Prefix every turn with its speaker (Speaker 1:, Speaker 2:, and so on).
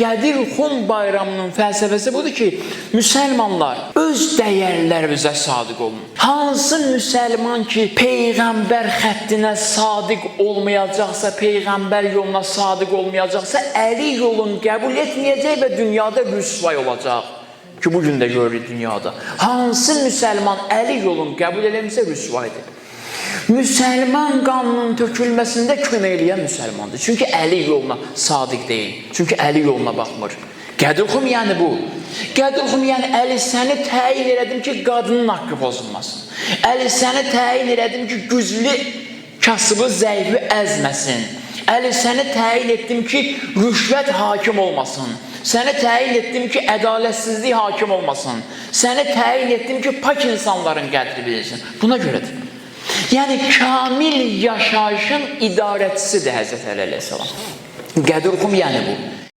Speaker 1: Qədir Xum bayramının fəlsəfəsi budur ki, müsəlmanlar öz dəyərlərimizə sadiq olun. Hansı müsəlman ki, peyğəmbər xəttinə sadiq olmayacaqsa, peyğəmbər yoluna sadiq olmayacaqsa, Əli yolunu qəbul etməyəcək və dünyada rüsvay olacaq. Ki bu gün də görürük dünyada. Hansı müsəlman Əli yolunu qəbul eləmirsə rüsvaydır. Müsəlman qanının tökülməsində kömək eləyən müsəlmandır. Çünki Əli yoluna sadiq deyil. Çünki Əli yoluna baxmır. Qədir Xum yəni bu. Qədir Xum yəni Əli səni təyin elədim ki, qadının haqqı pozulmasın. Əli səni təyin elədim ki, güclü kasıbı zəifi əzməsin. Əli səni təyin etdim ki, rüşvət hakim olmasın. Səni təyin etdim ki, ədalətsizlik hakim olmasın. Səni təyin etdim ki, pak insanların qədri bilinsin. Buna görədir. Yəni kamil yaşayışın idarəçisidir Həzrət Əli əleyhissalam. Qədir Xum yəni bu.